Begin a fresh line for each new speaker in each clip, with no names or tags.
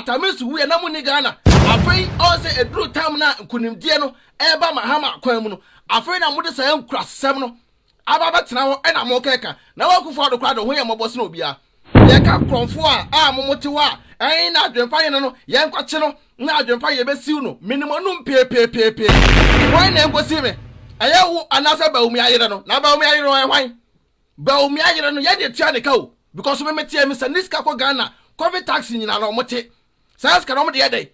Atta Mills wuiɛ na monni Ghana. Afei ɔn sɛ ɛduru time no a nkunimdie no ɛreba Mahama kwan mu no, afei na mode saa nkurasesɛm no aba abɛtena hɔ ɛna mokɛka. Na wo Akufo Addo koraa de wo ho yɛ mmɔbɔ sene obiara. Yɛka korɔmfoɔ a a mo mote hɔ a ɛn na adwempa hene no yɛnkɔkye no na adwempa yɛbɛsiw no menim anum peepeepeepee. Hwan na ɛnkɔsi me? Ɛyɛ wo anaasɛ Bawumia yere no? Na Bawumia yere no ɔyɛ hwan? Bawumia yere no yɛn na etua ne ka o because me meteɛ me sɛnde sika kɔ Ghana covid tax nyinaa no ɔmo te saa sika no ɔmo de yɛ dɛn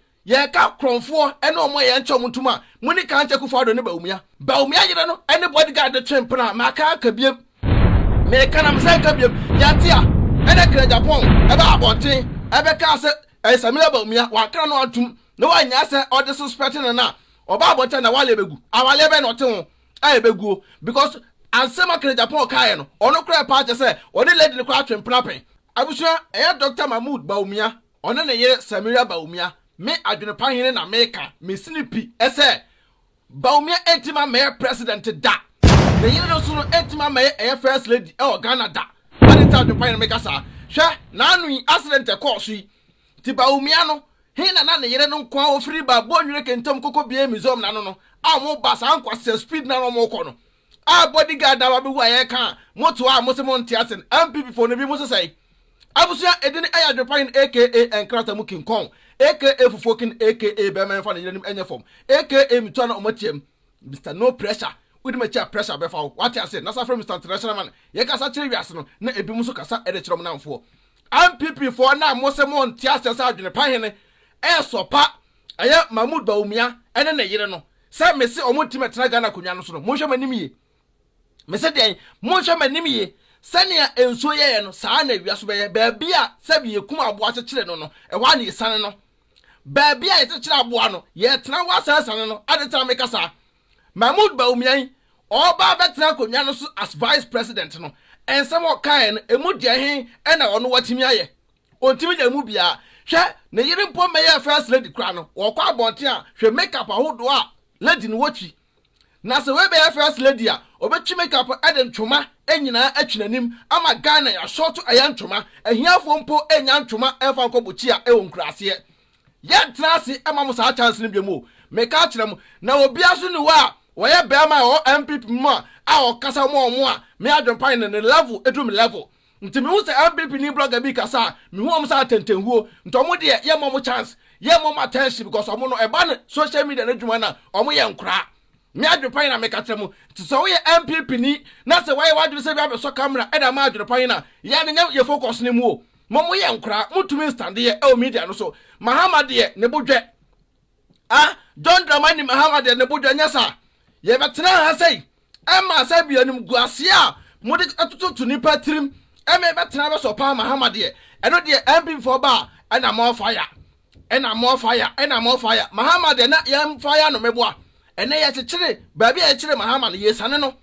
yɛka korɔnfoɔ ɛne ɔmo a yɛn nkyɛ ɔmo ntom a mo ni kan nkyɛ Kufuor Addo ne Bawumia Bawumia yere no ɛne bodyguard no twe mpena maka aka biem meka na mesan ka biem yɛnte a ɛna kra Japan ɛbɛ abɔnten ɛbɛka sɛ ɛyɛ Samira Bawumia wankra no antom na wanya sɛ ɔde suspect no na ɔba abɔnten na wale bɛgu awaleɛ bɛn na ɔte ho a ɛbɛguo because ansɛm a Kenneth Agyapong kaeɛ no ɔno koraa paa kyɛ sɛ ɔne lady no koraa atwe mpena pɛn. Abusua, ɛyɛ Doctor Mahmood Bawumia, ɔne ne yere Samira Bawumia, me adwenepa hene na meka, me sini pi sɛ Bawumia ɛntimi ammɛyɛ president da, ne yere no nso no ɛntimi ammɛyɛ ɛyɛ first lady ɛwɔ Ghana da, ade nti adwenepa hene meka saa? Hwɛ, naano yi accident ɛkɔɔ so yi, nti Bawumia no He na na ne yere no nkoa ofiri ba Bonwire Kentam koko bie Misraim n'ano no a ɔmo ba saa nkwasea speed no a na ɔmo kɔ no a body guard na aba bɛwu a yɛka a mo to a mo se mo nte ase no NPP foɔ no bi mo sesɛe abusua edin ɛyɛ Adwepa Hene aka Nkrata mu King Kong aka Fufuo King aka Bɛɛma Ɛmfa Ne Yere Anim Ɛnyɛ Fam aka Metua Na Ɔmo Atiam Mister No Pressure wodi m'akyi a pressure bɛfa wo wate ase na sa frɛ Mister International Man yɛkasa kyerɛ wiase no na ebinom nso kasa de kyerɛ ɔmo namfoɔ NPP foɔ no a mose mo nte aseɛ sɛ adwene pa hene ɛsɔ pa ɛyɛ Mahmood Bawumia ɛne ne yere no sɛ mese ɔmo ntimi ɛtena Ghana akonwa no so no monhwɛ m'anim yie mese deɛn monhwɛ m'anim yie sɛnea nsuo yɛyɛ no saa na awia so bɛyɛ baabi a sɛbi yɛkum aboa kyekyere no no ɛhɔ a na yɛsane no Baabi a yɛkyekyere aboa no, yɛtena hɔ asanesane no. Ade nti na meka saa? Mahmoud Bawumia yi, ɔreba abɛtena akonnwa no so as vice president no, nsɛm a ɔkaeɛ no, emu deɛ he na ɔno watumi ayɛ? Ɔntumi nyɛ emu biara. Hwɛ, ne yere mpo mmɛyɛɛ first lady koraa no, ɔkɔ abɔnten a, hwɛ makeup ahodoɔ a lady no wɔtwi. Na sɛ wei bɛyɛ first lady a, ɔbɛtwi makeup de ntoma nyinaa atwi n'anim ama Ghana yɛasɔɔto ɛyɛ ntoma. Ahiafoɔ mpo nnya ntoma mfa nkɔ bukyia wɔ nkuraaseɛ. Yɛntena ase mma mo saa chance no biom o. Meka akyerɛ mo. Na obiara nso nni hɔ a ɔyɛ barima a ɔwɔ NPP mu a a ɔkasa ma wɔn a me adwempa ne ne level duru me level. Nti mehu sɛ NPP ni blogger bi kasa a, mehu wɔn sɛ atɛntɛnhuo. Nti wɔn deɛ yɛmma wɔn chance, yɛmma wɔn attention because wɔn no ɛba no social media no adwuma no a, wɔn yɛ nkoraa. Me adwenepa na meka kyerɛ mo. Nti sɛ woyɛ NPP ni na sɛ woayɛ w'adwene sɛ bi abɛsɔ camera ɛde ama adwenepa yi na yɛ no nyɛ yɛ focus no mu o. Mo moyɛ nkoraa, montumi nstandeɛ ɛwɔ media no so. Mahama deɛ ne bo dwɛ. Ah, John Dramani Mahama deɛ ne bo dwɛ nyɛ saa. Yɛbɛtena ha sɛi ɛma sɛ bi animguaseɛ a mode tototo nipa tirim ɛma yɛbɛtena bɛsɔ paa Mahama deɛ ɛno deɛ NPP foɔ ba a ɛna more fire ɛna more fire ɛna more fire Mahama deɛ na yɛn fire no meboa ɛnɛ yɛkyekyere baabi a yɛkyere Mahama no yɛsane no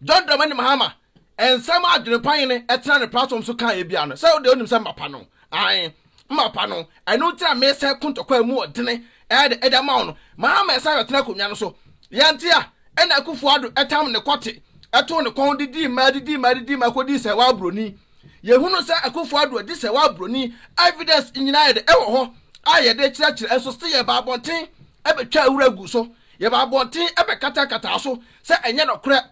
John Dramani Mahama, nsɛm a adwene hene tena ne platform so kaeɛ biara no, sɛ wo deɛ wonim sɛ mmapa no, ae, mmapa no, ɛno nti na mesɛ ko ntɔkwa a mu ɔdene ɛde ɛde ama wo no. Mahama ɛsan bɛtena akonnwa no so. Yɛnte a, ɛna Akufo Addo ɛtam ne kɔte, ɛtoo ne kɔn de dii mmaa, didii mmaa, didii mmaa kɔdii sɛ waa buroni. Yɛhunu sɛ Akufo Addo adi sɛ waa buroni, evidence nyinaa yɛde ɛwɔ hɔ a yɛde kyerɛkyerɛ, nso still yɛba abɔnten ɛbɛtwa awura gu so. Yɛba abɔnten bɛkatakataa so sɛ ɛnyɛ nɔkorɛ.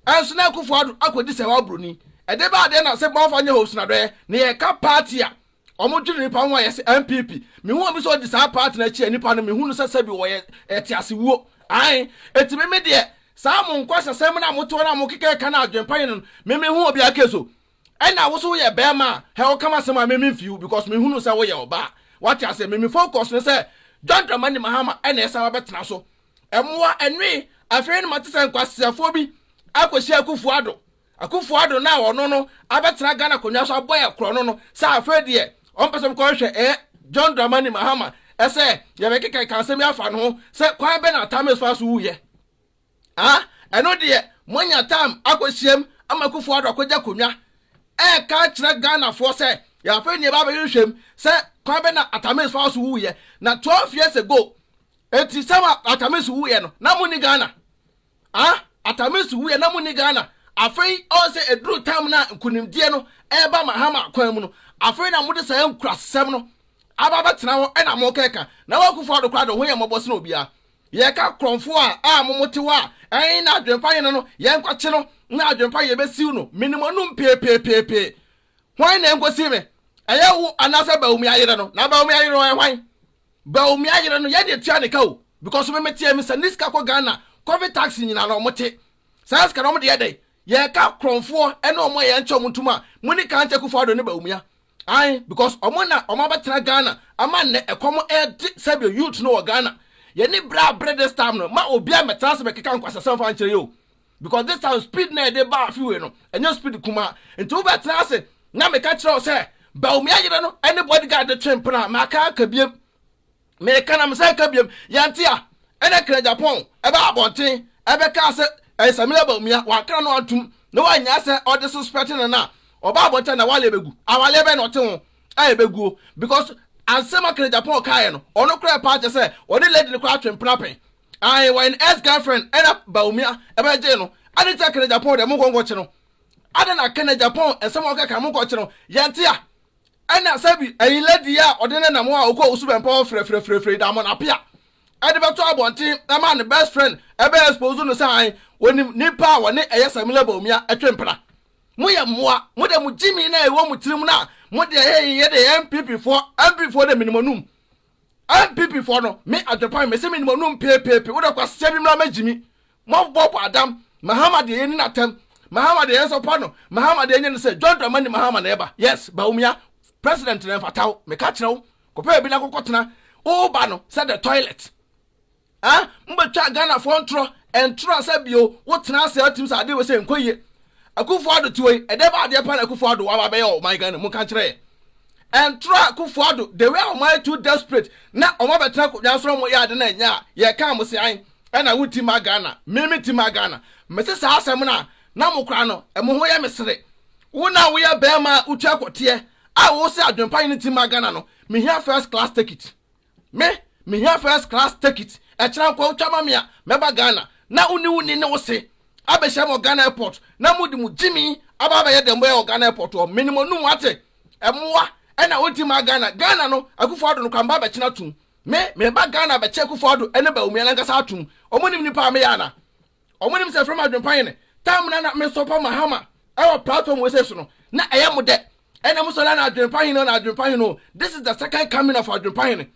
Ɛnso na Akufo Addo akɔdi sɛ wabroni. Ɛde ba adeɛ na sɛ bɔnfa nyɛ Hopeson Adɔeɛ na yɛka party a ɔmo dwene nipa ho a yɛse NPP. Mehu obi sɛ ɔdi saa party no akyi a nipa no mehu no sɛ sɛbi ɔyɛ ɛteasewuo. Ae enti me me deɛ saa mo nkwasasɛm no a mote hɔ no a mokeka no adwenpa yɛ no no me mehu obiara case o. Ɛna wo so woyɛ bɛɛma a hɛ woka m'asɛm a me me mfi wo because me hunu sɛ woyɛ ɔbaa wate aseɛ me me focus ne sɛ John Dramani Mahama ɛna ɛsan ba bɛtena so ɛmoa ɛnwe afei no mate sɛ nkwaseafoɔ bi akɔhyia Akufo Addo Akufo Addo na ɔno no abɛtena Ghana akonnwa so abɔ yɛ korɔ no no sɛ afei deɛ ɔmpɛ sɛ ɔmkɔhwɛ ɛyɛ John Dramani Mahama ɛsɛ yɛbɛkeka ka asɛm yi afa no ho sɛ kwan bɛ na Atamis fa so wuyɛ Ah ɛno deɛ moanya time akɔhyiam ama Akufo Addo akɔgya konwa ɛɛka akyerɛ Ghanafoɔ sɛ yɛafei ne yɛba abɛhwehwɛm sɛ kwan bɛ na Atamis fa so wuiɛ na 12 years ago enti sɛ Atamis wuiɛ no na monni Ghana ah Atamis wuiɛ na monni Ghana afei ɔn sɛ ɛduru time no a nkunimdie no ɛɛba Mahama kwan mu no afei na mode saa nkurasɛm no. aba abɛtena hɔ ɛna mo kɛka na Akufo Addo koraa de ho yɛ mmɔbɔ sene obiara. Yɛka korɔmfoɔ a mo mo te hɔ a ɛn na adwempa hene no yɛnkɔkye no na adwempa yɛbɛsiw no menim anum peepeepeepee. Hwan na ɛnkɔsi me? Ɛyɛ wo anaasɛ Bawumia yere no? Na Bawumia yere no ɔyɛ hwan? Bawumia yere no yɛne etua ne ka o, because me meteɛ me sɛ ne sika kɔ Ghana covid tax nyinaa no ɔmo te saa sika no, ɔmo de yɛ dɛn? Yɛka korɔmfoɔ ɛne ɔmo a yɛnkyɛ ɔmo ntom a mo ni kan kyɛ Akufo Addo ne Bawumia ae, because ɔmo na ɔmo abɛtena Ghana ama nnɛ ɛkɔm ɛde sɛbi youth no wɔ Ghana. Yɛne bere abere this time no ma obi a mɛtena ase bɛkeka nkwasasɛm fa nkyerɛ yi o, because this time speed na yɛde ba afiwe no ɛnyɛ speed kuma. Nti wobɛtena ase na meka kyerɛ wo sɛ Bawumia yere no ɛne bodyguard twe mpena. Maka aka biem, meka na mesɛ ka biem, yɛnte a ɛna Ken Agyapong ɛbɛ abɔnten ɛbɛka sɛ ɛyɛ Samira Bawumia wakra no atum na wanya sɛ ɔde suspect no na ɔba abɔnten na wale bɛgu awale bɛ na ɔte ho a ɛbɛguo, because ansɛm a Ken Agyapong kaeɛ no, ɔno koraa pa kyɛ sɛ ɔne lady no koraa atwe mpena pɛn ayi, wɔyɛ no ex girlfriend ɛna Bawumia ɛbɛgye no ade kyɛ. Ken Agyapong deɛ mo nkɔnkɔkye no ade na Ken Agyapong nsɛm a ɔkeka mo nkɔkye no, yɛnte a ɛna sɛbi ɛyi lady a ɔde ne nam hɔ a ɔkɔ Owusu Bempah hɔ frɛfrɛfrɛfrɛ Diamond Appiah ɛde bɛtɔ abɔnten ɛma ne best friend ɛbɛ expose no sɛ an onim nipa a wɔne ɛyɛ Samira Bawumia ɛtwe mpena. Moyɛ mmoa, mo de mo gyimi na ɛwɔ mo tirim na mo de ɛyɛ yɛ de NPP foɔ. NPP foɔ de minimum NPP foɔ no, me adwepan me sɛ minimum num peepeepe. Wo de kwasia bi mmra mɛgyimi mo bɔ bɔ adam. Mahama deɛ yɛni n'atɛm, Mahama deɛ yɛn nso pa no, Mahama deɛ yɛnyɛ no sɛ John Dramani Mahama na ɛba. Yes, Bawumia president na ɛmfata wo. Meka kyerɛ wo, kɔpɛ baabi na kɔkɔ tena. Woba no sɛ the toilet ah, mbɛtwa Ghanafoɔ ntorɔ ntorɔ sɛ bio wotena ase atim sɛ adeɛ wɔ sɛ nkɔ yie. Akufo Addo tiwɔ yi, ɛdɛ ba adeɛ pa na Akufo Addo waba bɛyɛ ɔman Ghana mu? Ka kyerɛ yɛ ntorɔ. Akufo Addo, the way a ɔman yɛ too desperate na ɔmo abɛtena akonnwa so na ɔmo yɛ ade na ɛnyɛ a yɛka mo se an ɛna wo ti ma Ghana, mímí ti ma Ghana. Mese saa asɛm no a na mo kora no ɛmo ho yɛ mesere. Wo na woyɛ bɛrima a wotua kɔteɛ a wo sɛ adwempa yi ne ti ma Ghana no, mehia first class ticket, me mehia first class ticket. Ɛkyerɛ nkɔ wotwa ma me a mɛba Ghana na wo ne wo ni ne wo se abɛhyia mo Ghana airport na mo de mo gyimi aba abɛyɛ dɛm bɛyɛ wɔ Ghana airport hɔ. Minimum num ate ɛmoa ɛna woti ma Ghana. Ghana no, Akufo Addo no kwan ba bɛkyena tum. Me meba Ghana bɛkyɛ Akufo Addo ɛne Bawumia nankasa atum. Ɔmo nim nipa a meyɛ ana? Ɔmo nim sɛ fɛm adwempa yɛ ne tam na me sɔpɔ Mahama ɛwɔ platform wɔ sɛ so no na ɛyɛ mo dɛ ɛna mo sɔrɔ na adwempa hene na adwempa hene o. This is the second coming of adwempa hene.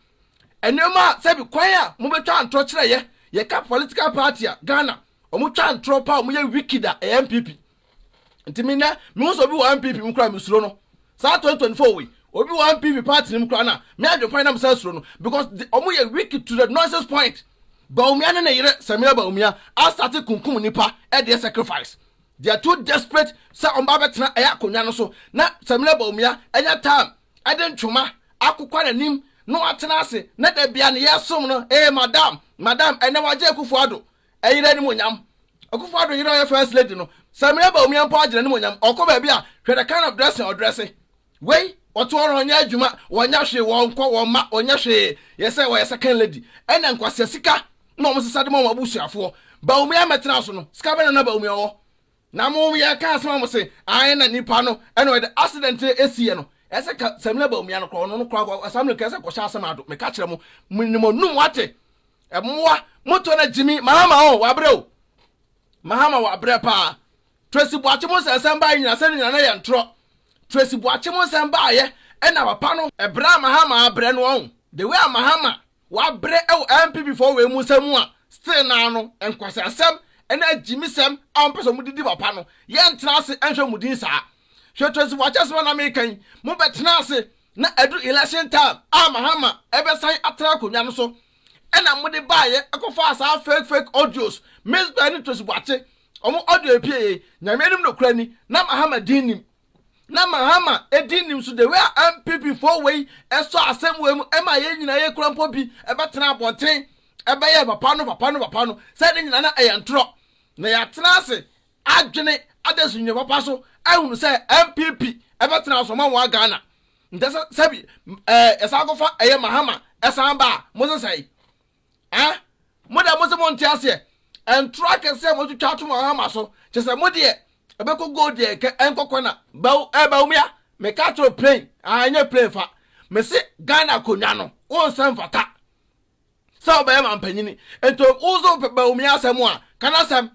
Nneɛma a sɛbi kwan a mobɛtwa ntorɔ kyerɛ yɛ, yɛka political party a Ghana ɔmo twa ntorɔ pa a ɔmo yɛ wicked a ɛyɛ NPP. Nti mi nɛ mi nso obi wɔ NPP mu kora mi suro no. Saa 2024 wei, obi wɔ NPP party mu kora na mi adwempa nam sɛ suro no, because ɔmo yɛ wicked to the nonsense point. Bawumia ne ne yere Samira Bawumia asate kunkum nipa ɛdeɛ sacrifice. They are too desperate sɛ ɔmo ba bɛtena ɛyɛ akonnwa no so na Samira Bawumia ɛnyɛ time ɛde ntoma akokɔ n'anim na watena ase na da bia ne yɛsom no ee madam madam. Ɛnɛ wagye Akufo Addo ɛyere anim onyam. Akufo Addo yere ɔyɛ first lady no, Samira Bawumia mpo agyina anim onyam. Ɔkɔ baabi a, hwɛ the kind of dressing ɔdress wei. Ɔto ɔrɔ ɔnyɛ adwuma, wɔnyɛ hwee, wɔnkɔ wɔn ma ɔnyɛ hwee. Yɛ sɛ wɔyɛ second lady ɛna nkwasia sika na wɔn sesa de ma wɔn abusuafoɔ. Bawumia mɛtena so no, sika bɛ na Bawumia wɔ na mo yɛ ka asɛm a mo se ayɛ na nipa no ɛna ɔyɛ accident esi yɛ no. Ɛsɛ ka Samira Bawumia no korɔ ɔno no korɔ asɛm no kɛsɛ kɔhyɛ asɛm ado. Meka kyerɛ mo mo nim onum wate ɛmoa moto na gyimi. Mahama o wabrɛ o, Mahama wabrɛ paa. Tracy Boakye mo nsɛnsɛm baa nyina sɛ ne nyina na yɛ ntorɔ. Tracy Boakye mo nsɛm baayɛ ɛna papa no ɛbrɛ a Mahama abrɛ no ɔn the way a Mahama wabrɛ ɛwɔ NPP fɔ wei mu nsɛm mu a still naa no nkwasi asɛm ɛna agyimisɛm a wɔn pɛ sɛ wɔn didi papa no. Yɛntena ase ɛnhwɛ mu din saa. Hwɛ, Tracy Boakye asɛm a na meka yi, mo bɛtena ase na ɛdu election time a Mahama ɛbɛsan atena akonnwa no so ɛna mo de baayɛ ɛkɔfa saa fake fake audios, Mzbel ne Tracy Boakye ɔmo audio epie yɛ. Nyame anim no kura ni na Mahama din nim na Mahama edin nim so. The way a NPP fo wei ɛsɔ asɛm wei mu ɛma yɛn nyinaa yɛ kura mpo bi ɛbɛtena abɔnten ɛbɛyɛ papa no papa no papa no sɛ ne nyinaa na ɛyɛ ntorɔ na yɛatena ase adwene ada so nyɛ papa so ahunu sɛ NPP ɛbɛtena so ma wɔn Ghana. Nti sɛ sɛbi ɛsan akɔfa ɛyɛ Mahama ɛsan ba a mo sɛ ah, mo deɛ mo sɛ mo nte aseɛ. Ntorɔ akɛseɛ a mo twitwa ato Mahama so kyɛ sɛ mo deɛ ɛbɛkɔ gold deɛ kɛ ɛnkɔkɔ na bawo Bawumia meka kyerɛ plane ah, ɛnyɛ plane fa. Mese Ghana akonnwa no, wo nsa mfata sɛ wobɛyɛ mampanyini. Nti wo nso wopɛ Bawumia asɛm a, ka n'asɛm.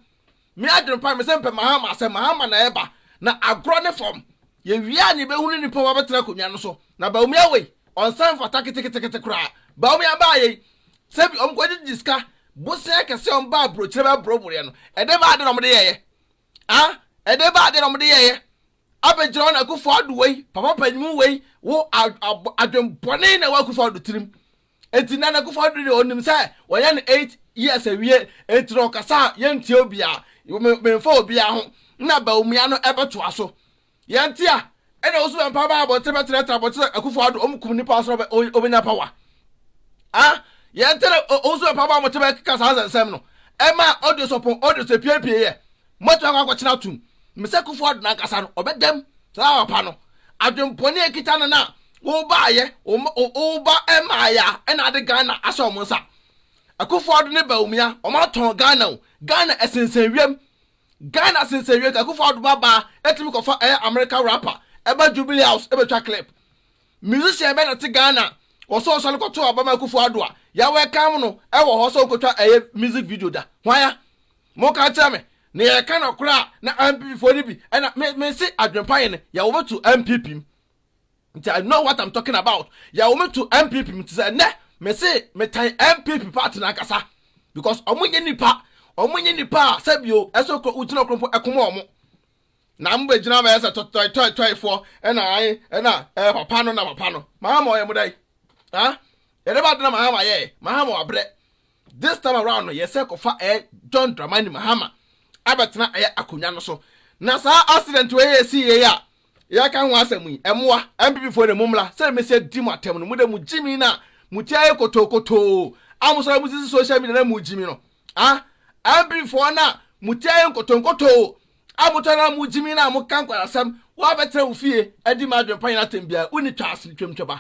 Me adwene pa, mese mpɛ Mahama asɛm, Mahama na ɛba. Na agorɔ ne fam. Yɛwie a na yɛbɛhunu nipa wabɛtena akonnwa no so. Na Bawumia wei, ɔnsa mfata ketekete koraa. Bawumia baa yei, sɛbi ɔmo kɔgyegye sika, bosea kɛse a ɔmo baa aburokyire bɛborɔboroeɛ no, ɛde baa ade na ɔmo de yɛeɛ? Ah, ɛde baa ade na ɔmo de yɛeɛ? Abɛgyina hɔ na Akufo Addo wei, papa panyimu wei, wo adwenbɔne na ɛwɔ Akufo Addo tirim. Enti na Akufo Addo deɛ ɔnim sɛ wɔyɛ no 8 years awie, enti na ɔkasa a yɛntie obiara, memfa obiara ho, na Bawumia no ɛbɛtoa so. Yɛnte a, ɛna Owusu Bɛmpa ba abɔnten bɛtenatena abɔnten sɛ Akufo Addo ɔmo kum nipa soro ɔbɛnya power. Ah, yɛnte na Owusu Bɛmpa ba abɔnten bɛkeka saa nsɛnsɛm no, ɛma audio sɔpɔn audio sɛ piepie yɛ. Moatumi akɔ akɔkyena atom. Mesɛ Akufo Addo n'ankasa no, ɔbɛdam saa papa no. Adwempɔne a ekita no na wobaayɛ, woba ɛmaayɛ a ɛna ade Ghana ahyɛ wɔn nsa. Akufo Addo ne Bawumia, wɔn atɔn Ghana o. Ghana ɛsensɛn wiem. Ghana sensɛn wiem. Akufo Addo babaa etumi kɔfa ɛyɛ America rapper ɛba Jubilee House ɛbɛtwa clip. Musician bɛ na te Ghana wɔsɔ ɔsɔre kɔto abama Akufo Addo a yɛawɔ ɛkam no ɛwɔ hɔ sɛ ɔkɔtwa ɛyɛ music video da. Hwan ya? Mo ka kyerɛ me na yɛka no koraa na NPP foɔ no bi ɛna me me se adwempa yɛ no yɛwɔ me to NPP mu. Nti I know what I'm talking about. Yɛwɔ me to NPP mu nti sɛ nnɛ me se metan NPP party no ankasa because ɔmo nyɛ nipa, ɔmo nyɛ nipa a sɛbio ɛsɛ wogyina koro mpo ɛkoma ɔmo. Na mo bɛgyina bɛyɛ sɛ tɔtɔi ɛna ayi ɛna ɛyɛ papa no na papa no. Mahama ɔyɛ mo dɛ. Ha? Yɛde ba de na Mahama yɛ. Mahama wabrɛ. This time around no yɛsɛ kɔfa ɛyɛ John Dramani Mahama abɛtena ɛyɛ akonnwa no so. Na saa accident wei yɛ si yɛ a yɛka ho asɛm yi, ɛmoa NPP foɔ de mo mmra sɛ mesi di mo atɛm no, mo de mo gyi mi na mo ti ayɛ kotokotoo a mo sɔrɔ mo sisi social media na mo gyi mi no. Ah, NPP foɔ na mo ti ayɛ nkotonkotoo a mo tɔ na mo gyi mi na mo ka nkwarasɛm, wɔabɛtena wo fie adi ma adwempa nyina atɛm biara, wonni twa ase twamtwaba.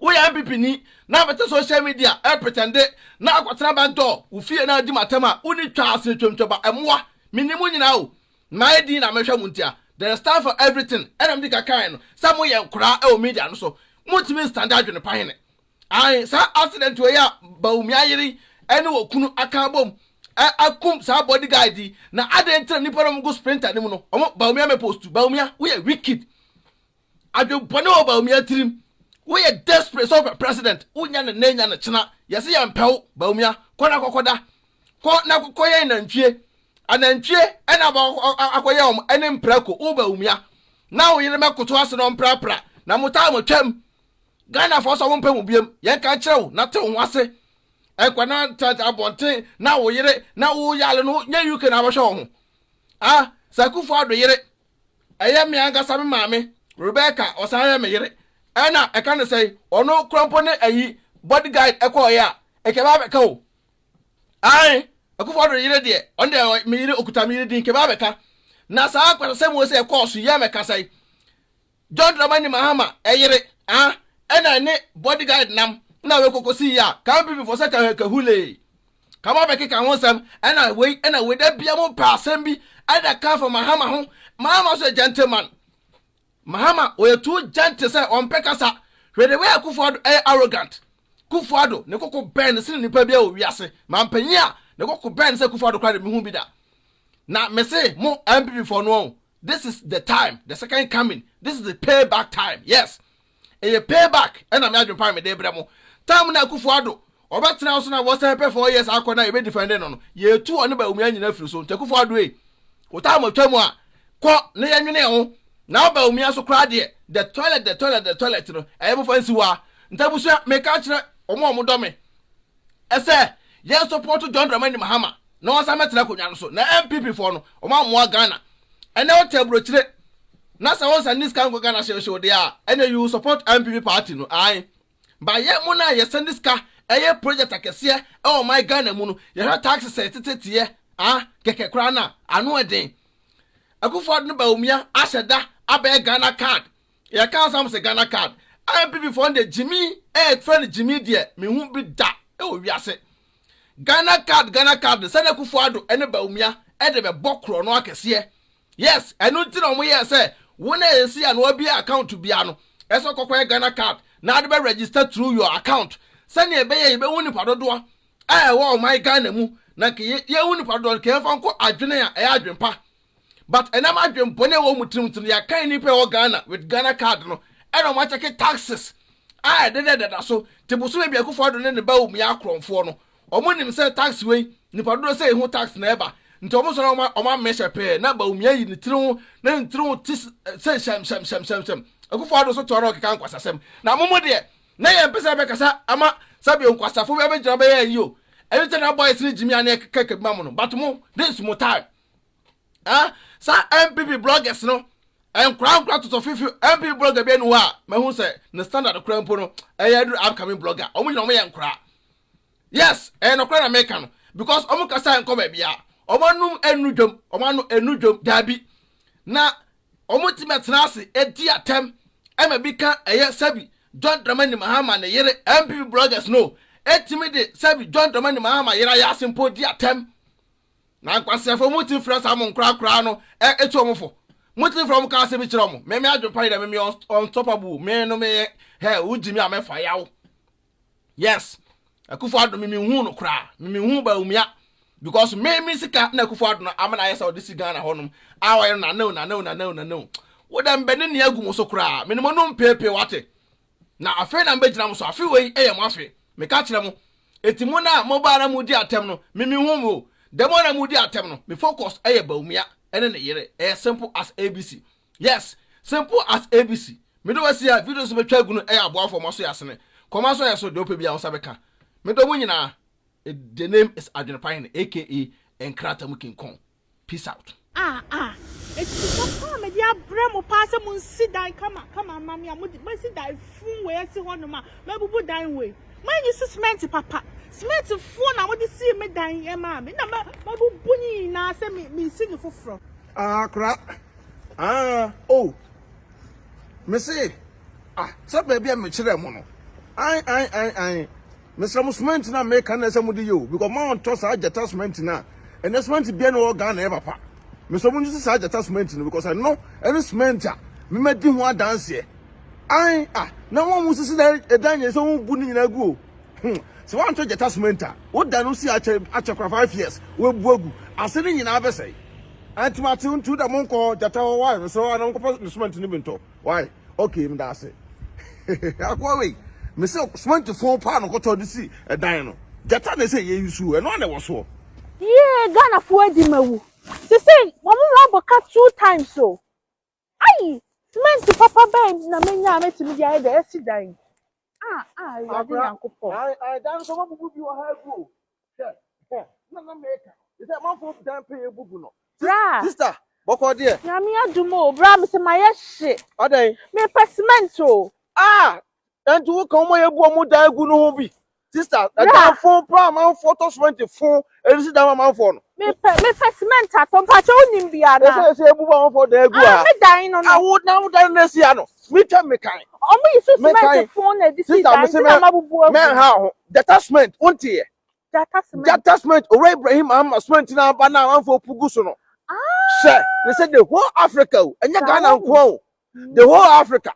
Woyɛ NPP ni na abɛte social media ɛpretɛnde na akɔtena back door wo fie na adi matam a, wonni twa ase twamtwaba. Ɛmoa menni mo nyinaa o, mayɛ din na mehwɛ mo ntia. There is time for everything. Ɛna mede kakae no sɛ moyɛ nkoraa ɛwɔ media no so, montumi nstande adwene pa hene. Ae, saa accident wei a Bawumia yere ɛne wɔ kunu aka abom akum saa bodyguard yi, na adɛn nti na nipa no ɔmo gu sprinter no mu no ɔmo Bawumia mɛ post? Bawumia, woyɛ wicked, adwempɔne wɔ Bawumia tirim. Woyɛ desperate sɛ wopɛ president, wonya ne nne nya ne kyena. Yɛsɛ yɛ mpɛw Bawumia, kɔ na kɔkɔda, kɔ na kɔkɔ yɛn nantwie anantwie ɛna akɔyɛ wɔn ɛne mprako. Wo Bawumia na wo yere mɛkoto ase na ɔmprapra na mo taa mo twam. Ghanafoɔ sɛ wɔmpɛ mu biem, yɛn ka kyerɛ wo na te wo ho ase. Ɛkwa na tata abɔnten na wo yere na wo yale no nyɛ UK na abɛhwɛ wo ho. Ah, sɛ Akufo Addo yere ɛyɛ me ankasa me maame Rebecca, ɔsan yɛ me yere, ɛna ɛka ne sɛ ɔno kura mpo ne ayi bodyguard ɛkɔɔyɛ a ɛkɛ bɛ abɛka o. Ae, Akufo Addo yere deɛ, ɔno deɛ me yere, okuta me yere din kɛ bɛ abɛka. Na saa akwansɛm wo sɛ ɛkɔɔ so yɛ mɛka sɛ John Dramani Mahama ɛyere ah ɛna ne bodyguard nam na wekoko si yi a kan NPP fo sɛ ka kahule kama bɛkeka ho nsɛm ɛna wei ɛna wei da bia mo pɛ asɛm bi ɛna ka fa Mahama ho. Mahama so yɛ gentleman. Mahama ɔyɛ too gentle sɛ ɔmpɛ kasa. Hwɛ the way Akufo Addo ɛyɛ arrogant. Akufo Addo ne koko bɛn ne sene nipa bi a wɔ wiase mampanyin a ne koko bɛn sɛ Akufo Addo koraa de mehu bi da. Na mese mo NPP fo no, this is the time, the second coming. This is the payback time. Yes, ɛyɛ payback. Ɛna me adwempa me de brɛ mo time na Akufo Addo ɔbɛtena so na wɔsɛn pɛ 4 years akɔ na yɛbɛ defend no, yɛtu ɔne Bawumia nyina firi so. Nti Akufo Addo yi, wo time atwa mu a, kɔ na yɛnwene ho. Na wo Bawumia so koraa deɛ, the toilet, the toilet, the toilet no ɛyɛ mofa nsi hɔ a. Nti abusua, meka kyerɛ ɔmo a ɔmo dɔ me ɛsɛ yɛn support John Dramani Mahama na wɔn nsa mɛtena akonnwa no so. Na NPP foɔ no, ɔmo amoa Ghana. Ɛnɛ wɔte aburokyire na sɛ wɔn nsa ne sika nkɔ Ghana hyewhyew deɛ a, ɛnɛ you support NPP party no. Ae, ba yɛ mo na yɛsɛn de sika ɛyɛ project akɛseɛ ɛwɔ ɔman Ghana mu no, yɛhwɛ taxes a ɛteteteɛ ah kɛkɛ koraa na ano ɛden. Akufo Addo no Bawumia ahyɛ da abɛyɛ Ghana Card. Yɛka asam sɛ Ghana Card, NPP foɔ no deɛ, gyimi ɛyɛ no gyimi deɛ mehu bi da ɛwɔ wiase. Ghana Card, Ghana Card, sɛne Akufo Addo ɛne Bawumia ɛde bɛbɔ korɔ no akɛseɛ. Yes, ɛno nti na wɔn yɛ sɛ wɔn a yɛsi a na wɔabie account bia no ɛsɛ kɔkɔyɛ Ghana Card. na ade bɛ register through your account sɛnea ɛbɛyɛ yɛbɛhu nipa dodoɔ a ɛwɔ ɔman Ghana mu na nka yɛhu nipa dodoɔ nka yɛmfa nkɔ adwene a ɛyɛ adwene pa. But ɛnam adwene bɔne a ɛwɔ mu tirim nti no yɛakan nipa ɛwɔ Ghana with Ghana card no ɛna wɔn akyɛke taxes a ɛdedɛdeda so te bosome bi Akufo Addo ne ne ba wɔ mu yɛ akorɔmfoɔ no. Wɔn nim sɛ tax wei nipa dodoɔ sɛ ehu tax na ɛba nti wɔn sɔrɔ wɔn amɛhyɛ pɛɛ na Bawumia yi ne tiri ho na ne tiri ho te sɛ hyɛm hyɛm hyɛm hyɛm hyɛm. Akufo Addo so toa na ɔkeka nkwasasɛm na mo mo deɛ na yɛn mpɛ sɛ ɛbɛkasa ama sɛbi nkwasafo bi abɛgyina bɛyɛ ayi o ɛne sɛ na boys ne gyimi ane ɛkeka bi ma mo no, but mo, this is mo time. Ah, saa NPP bloggers no, nkora nkora totɔ fifi NPP blogger bi anu hɔ a mahu sɛ ne standard kora mpo no ɛyɛ aduru upcoming blogger. Wɔn nyinaa wɔn yɛ nkora. Yes, ɛyɛ nɔkora na meka no because wɔn kasa nkɔ baabi a wɔn anum enu dwom, wɔn ano enu dwom daabi na wɔn ti mɛtena ase edi atɛm ɛma bi ka ɛyɛ sɛbi John Dramani Mahama ne yere. NPP bloggers no etimi de sɛbi John Dramani Mahama yere ayɛ ase mpo di atɛm na nkwasiafo mu ti fira saa mo nkorakora no ɛ etu wɔn fo mo ti fira wɔn ka asɛm kyerɛ wɔn. Mɛmɛ adwempa yi dɛ mɛmɛ unstoppable me no me hɛ wogyi mi a mɛfa yaw. Yes, Akufo Addo mi mi hu no koraa, mi mi hu Bawumia because me mi sika na Akufo Addo no amena ayɛ sɛ ɔde si Ghana hɔnom a ɔyɛ no nanew nanew nanew nanew wo dɛ mbɛ ne nea agu mo so koraa me ne mo no mpeepee wate na afei na mbɛgyina mo so. Afei wei ɛyɛ mo afe, meka kyerɛ mo eti mo na mo baa na mo di atɛm no, mi mi hu mo dɛm na mo di atɛm no. Me focus ɛyɛ Bawumia ɛne ne yere. Ɛyɛ simple as ABC. Yes, simple as ABC. Me de wasi a video so bɛtwa agu no ɛyɛ aboafoɔ mo so yɛ asene kɔma so yɛ so deɛ wopɛ bi a wo nsa bɛka. Medɔ mo nyinaa. The name is Adwenepa Hene, aka Nkrata mu King Kong. Peace out.
Ah ah, eti sika paa mede abrɛ mo paa sɛ monsi dan kama kama ama me a mode masi dan fun wei asi hɔnom a mabubu dan wei. Moanyi so cement papa. Cement fuo na mode sii me dan maa me na mabubu ne nyinaa sɛ me mesi ne foforɔ.
Ah, kora. Ah, oh. Me se, ah, sɛ baabi a mekyerɛ mo no. Ai, ai, ai, ai. Mesrɛ mo, cement na meka na ɛsɛ mode yɛ o because ma ɔntɔ saa Gyata cement na ɛnɛ cement bia na ɛwɔ Ghana ɛyɛ papa. Mesrɛ mo nso saa Gyata cement no because ɛno ɛne cement a memadi ho adanseɛ. Ai, ah, na wɔn mo sisi dan ɛdan nyɛ sɛ wɔn bu ne nyinaa gu o. Sɛ wɔantɔ Gyata cement a, woda no si akyɛ akyɛ kora 5 years wɔabu agu ase ne nyinaa bɛsɛe. Anti mate ntu da mo nkɔ Gyata hɔ. Why? Mesrɛ wa na nkɔpɛ ne cement no bi ntɔ. Why? Okay, meda ase. Akoa wei mesɛ cement fon paa no kɔtɔ de si ɛdan no. Gyata na ɛsɛ yɛ yusu ɛno ana ɛwɔ soɔ.
Yee, Ghanafoɔ adi mawu. Sese wɔn mo abɔ ka two times o. Ayi, cement papa bɛn na menya a mɛtumi de ayɛ dɛ asi dan? Ah ah, Awurade Nyankopɔn.
Ai ai, dan so mabubu bi wɔ ha agu o. Hwɛ hwɛ na na meka sɛ amanfoɔ dan pɛ yɛ bubu no.
Bra.
Sister, bɔkɔ deɛ?
Nyame adum o, bra, mesɛ mayɛ hye.
Ɔdɛn?
Mepɛ cement o.
Ah, ɛnti wo ka wɔn a yɛbu wɔn dan agu no ho bi. Sister,
Bra.
ɛdan fon paa amanfoɔ tɔ cement fon ɛde si dan ma amanfoɔ no.
Mepɛ cement atɔ, mpakyɛ wonim bi ana?
Ɛsɛ ebu amanfoɔ dan agu
Ah,
ha.
me dan no no.
Awo na wo dan no esi ha no metwa mekan.
Ɔmo yi so
Mekan.
cement fon na ɛde si
Sister,
dan
mese
nti na mabubu agu.
mɛnha ho. Gyata cement wonteɛ?
Gyata cement.
Gyata cement, Owura Ibrahim Mahama cement na aba na amanfoɔ pugu so no.
Ah.
Hyɛ ne sɛ the whole Africa o, ɛnyɛ
Saa
Ghana
wɔn.
nko o, the whole Africa.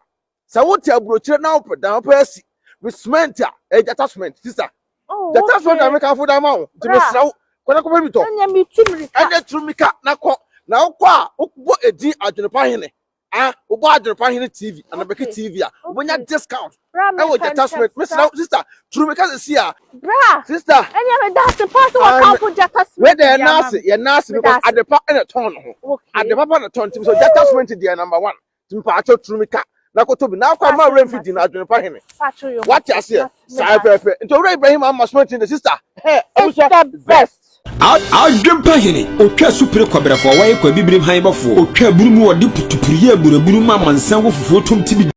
Sɛ wote aburokyire na wopɛ dan wopɛ asi with cement a, ɛyɛ Gyata cement, sister.
Oh,
Gyata cement na
okay.
meka dan ma wo nti
Bra.
mesrɛ wo, kɔnɛ kɔpɛ bi tɔ.
Ɛnyɛ metu mirika.
Ɛnyɛ turu mika na kɔ na wokɔ a wobɔ edin Adwenepa Hene. Ah, wobɔ Adwenepa Hene TV anabɛki TV a, wobɛnya discount
Bra,
ɛwɔ
mepɛ
Gyata
ntɛm
cement.
saa.
Mesrɛ wo sister, turu mika sisi a.
Bra.
Sister.
Ɛnyɛ meda ase paa sɛ
Ah,
wɔkamfo Gyata
wei
cement
de yɛ
de ama
naase
me.
yɛ naase
Meda
because
ase.
adepa ɛna tɔn ne ho. Ade papa na tɔn nti so Gyata cement deɛ number one nti mpaakyɛw turu mika na kɔtɔ bi na akɔ ama
Paatwo
werɛ mfi
mate.
di na Adwenepa Hene.
Paatwo yo.
Wate aseɛ? Saa
Meda ase.
pɛpɛ nti Owura Ibrahim ama cement de, sister hɛ
It's
abusua
the best.
Adwempa Hene otwa supere kɔbrɛfoɔ wɔyɛ kɔ abibirim han bɔfoɔ otwa aburu mu wɔde putupuru yɛ aburaburu ma amansan wɔ fufuo tom ti bi.